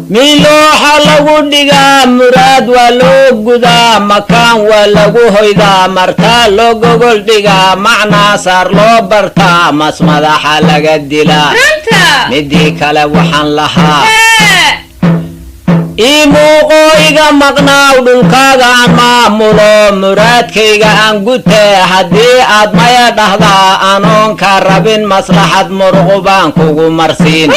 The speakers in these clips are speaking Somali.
Miilooxa lagu dhigaa, muraad waa loo gudaa, makaan waa lagu hoydaa, martaa loo gogol dhigaa, macnaa saar loo bartaa, mas madaxa laga dilaa. Midii kale waxaan lahaa, ii muuqo iga maqnaaw, dhulkaaga aan maamulo, muraadkayga aan gutee. Haddii aad maya dhahdaa, anoon ka rabin maslaxad, muruqu baan kugu marsiin.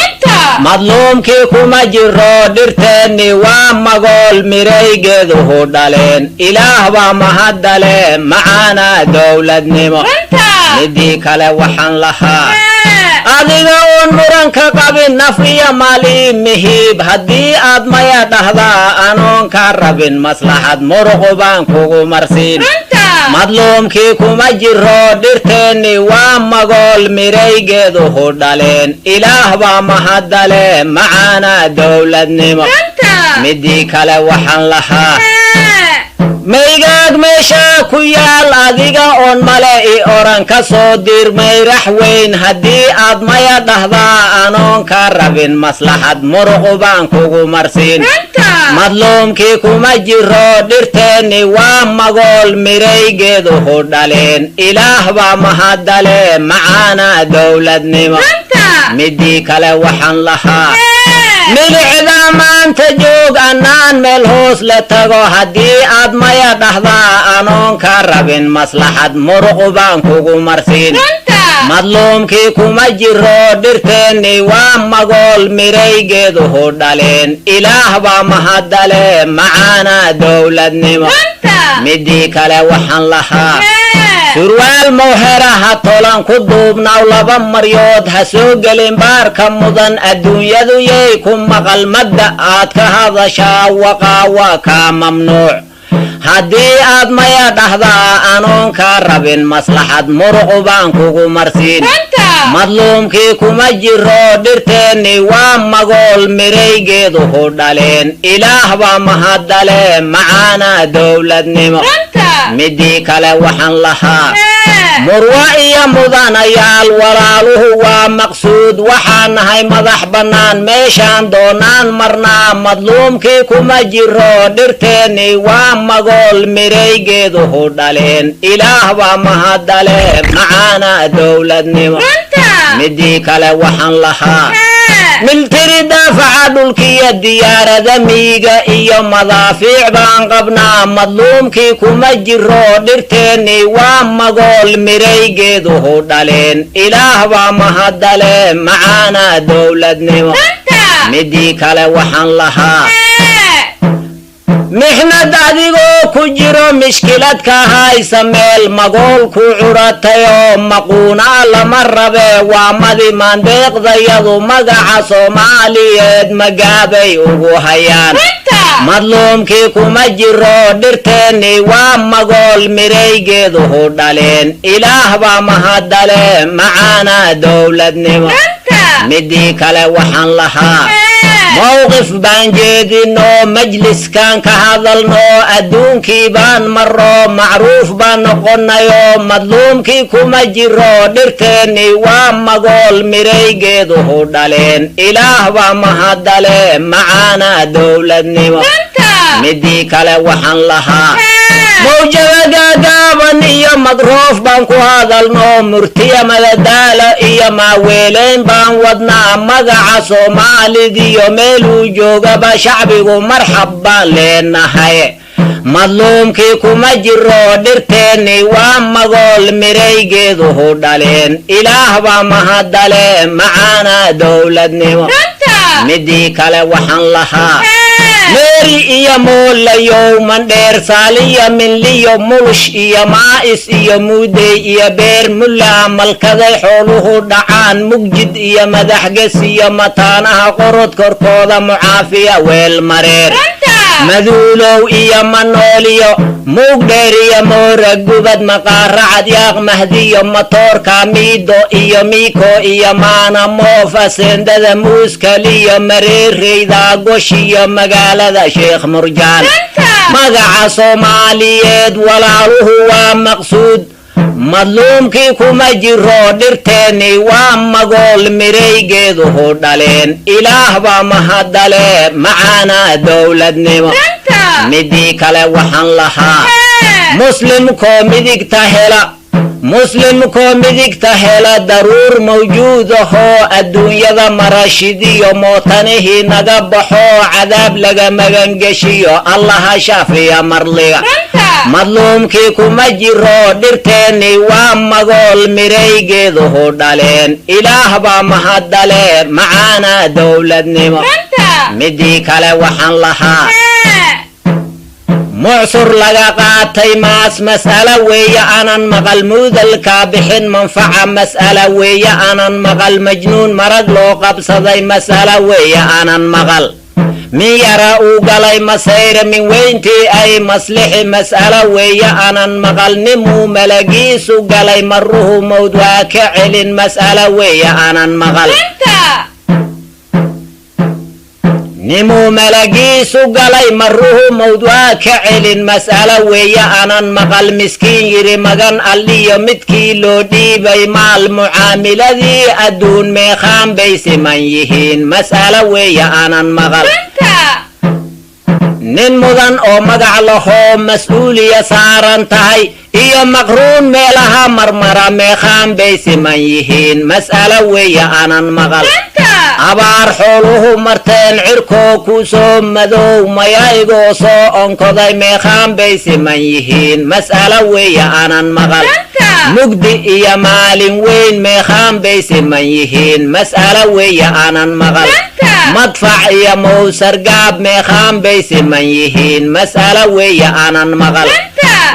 Madluumkii kuma jiro, dhirteenni waa magool, miraygeeduhu dhaleen. Ilaah baa mahaddale, macaana dowladnimo. Midii kale waxaan lahaa, adiga oon muranka qabin, naf iyo maali mihiib. Haddii aad maya dhahdaa, anoon ka rabin maslaxad, muruqu baan kugu marsiin. Madluumkii kuma jiro, dhirteenni waa magool, miraygeeduhu dhaleen. Ilaah baa mahaddale, macaana dowladnimo. Midii kale waxaan lahaa, maygaag meeshaa ku yaal, adiga oon male i oran, ka soo dir mayrax weyn. Haddii aad maya dhahdaa, anoon ka rabin maslaxad, muruqu baan kugu marsiin. Madluumkii kuma jiro, dhirteenni waa magool, miraygeeduhu dhaleen. Ilaah baa mahaddale, macaana dowladnimo. Midii kale waxaan lahaa, milicda maanta joog, annaan meel hoos la tago. Haddii aad maya dhahdaa, anoon ka rabin maslaxad, muruqu baan kugu marsiin. Madluumkii kuma jiro, dhirteenni waa magool, miraygeeduhu dhaleen. Ilaah baa mahaddale, macaana dowladnimo. Midii kale waxaan lahaa, surwaal mowheraha tolan ku duubnaw, laba maryood ha soo gelin baarka mudan. Adduunyadu yay ku maqal, mabda aad ka hadashaa waqaa waa kaa mamnuuc. Haddii aad maya dhahdaa, anoon ka rabin maslaxad, muruqu baan kugu marsiin. Madluumkii kuma jiro, dhirteenni waa magool, miraygeeduhu dhaleen. Ilaah baa mahaddale, macaana dowladnimo. Midii kale waxaan lahaa, murwa iyo mudanayaal, walaaluhu waa maqsuud. Waxaan nahay madax bannaan, meeshaan doonaan marnaa. Madluumkii kuma jiro, dhirteenni waa magool, miraygeeduhu dhaleen. Ilaah baa mahaddale, macaana dowladnimo. Midii kale waxaan lahaa, miltiri daafaca dhulkiyo diyaarada miiga iyo madaafiic baan qabnaa. Madluumkii kuma jiro, dhirteenni waa magool, miraygeeduhu dhaleen. Ilaah baa mahaddale, macaana dowladnimo. Midii kale waxaan lahaa, mixnad adigoo ku jiro, mishkilad ka haysa meel, magool ku curatayoo maquuna lama rabe. Waa madi maandeeqdayadu, magaca Soomaaliyeed magaabay ugu hayaan. Madluumkii kuma jiro, dhirteenni waa magool, miraygeeduhu dhaleen. Ilaah baa mahaddale, macaana dowladnimo. Midii kale waxaan lahaa, mowqif baan jeedino, majliskan ka hadalno, adduunkii baan maro, macruuf baan noqonayo. Madluumkii kuma jiro, dhirteenni waa magool, miraygeeduhu dhaleen. Ilaah baa mahaddale, macaana dowladnimo. Midii kale waxaan lahaa, mawjada gaagaaban iyo madroof baan ku hadalno, murtiya madadaalo iyo maaweeleyn baan wadnaa. Magaca Soomaalidiyo meeluu joogaba shacbigu marxab baan leenahay. Madluumkii kuma jiro, dhirteenni waa magool, miraygeeduhu dhaleen. Ilaah baa mahaddale, macaana dowladnimo. Midii kale waxaan lahaa, meeri iyo moolayow, mandheer saaliya, minliyo mulush iyo maa'is iyo muudey iyo beer mullaa, malkaday xooluhu dhacaan, mugjid iyo madaxges iyo mataanaha qorod korkooda, mucaafiya weel mareer, maduulow iyo manooliyo muugdheer iyo moora gubad, maqaaracad yaaq mahdiyo matoorka, miido iyo miiko iyo maana moofa, seendada muuskaliyo mareereyda, goshiyo magaalada Sheekh Murjaan. Magaca Soomaaliyeed walaaluhu waa maqsuud. Madluumkii kuma jiro, dhirteennii waa magool, miraygeeduhu dhaleen. Ilaah baa mahadale, macaanaa dowladnimo. Midii kale waxaan lahaa, muslimkoo midigta hela, muslimkoo midigta hela, daruur mawjuudahoo adduunyada marashidiyo, mootanihii naga baxoo, cadaab laga magangeshiyo, Allaha shaafiya marliga. Madluumkii kuma jiro, dhirteennii waa magool, miraygeeduhu dhaleen. Ilaah baa mahadale, macaanaa dowladnimo. Midii kale waxaan lahaa, mucsur laga qaatay maas, mas'alo weeye aanan maqal, muudalkaa bixin manfaca, mas'ala weeye aanan maqal, majnuun marag loo qabsaday, mas'alo weeye aanan maqal, min yara uu galay masayre, min weyntii ay maslixi, mas'alo weeye aanan maqal, nimuu malagiisu galay maruhu mawd waa ka celin, mas'alo weeye aanan maqal, nimuu malagiisu galay maruhu mawd waa ka celin, mas'alo weeye aanan maqal, miskiin yidhi magan alliyo midkii loo dhiibay maal, mucaamiladii adduun meeqaan bay siman yihiin, mas'alo weeye aanan maqal, nin mudan oo magac lahoo mas-uuliya saaran tahay iyo maqruun meelaha marmara meeqaan bay siman yihiin, mas'alo weeye aanan maqal, abaar xooluhu marteen, cirkoo ku soo madow, mayaygoo soo onkoday, meeqaan bay siman yihiin, mas'alo weeye aanan maqal, mugdi iyo maalin weyn meeqaan bay siman yihiin, mas'alo weeye aanan maqal, madfac iyo mowsargaab meeqaan bay siman yihiin, mas'alo weeye aanan maqal,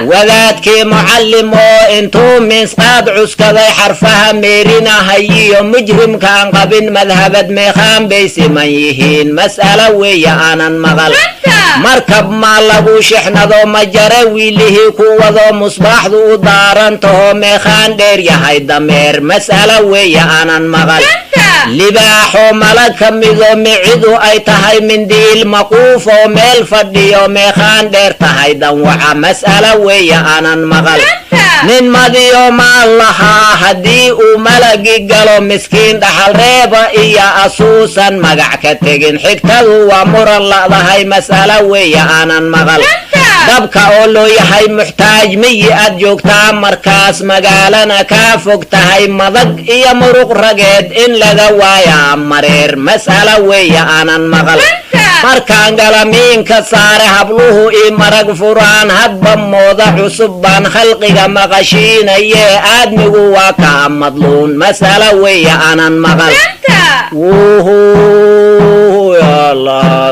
wadaadkii mucallim oo intuu minsqaad cuskaday xarfaha meerinahayiyo mujrimkaan qabin madhabad meeqaan bay siman yihiin, mas'alo weeye aanan maqal, markab maa lagu shixnado majare wiilihii ku wado, musbaaxdu u daaran taho, meeqaan dheer yahay dameer, mas'alo weeye aanan maqal, libaaxoo mala ka mido micidu ay tahay mindiil maquuf oo meel fadhiyo, meeqaan dheer tahay danwaca, mas'alo weeye aanan maqal, nin madiyo maal lahaa haddii uu malagi galo, miskiin dhaxal reeba iyo asuusan magac ka tegin, xigtadu waa muran la'dahay, mas'alo weeye aanan maqal, dabka oo loo yahay muxtaaj, miyi aad joogtaa markaas magaalana kaa fog tahay, madag iyo muruq rageed in laga waayaa mareer, mas'alo weeye aanan maqal, markaan galamiinka saare habluhu ii marag furaan, hadba mooda cusub baan khalqiga maqashiinaye, aadmigu waa kaa madluun, mas'alo weeye aanan maqal. Wuhu ya Allah.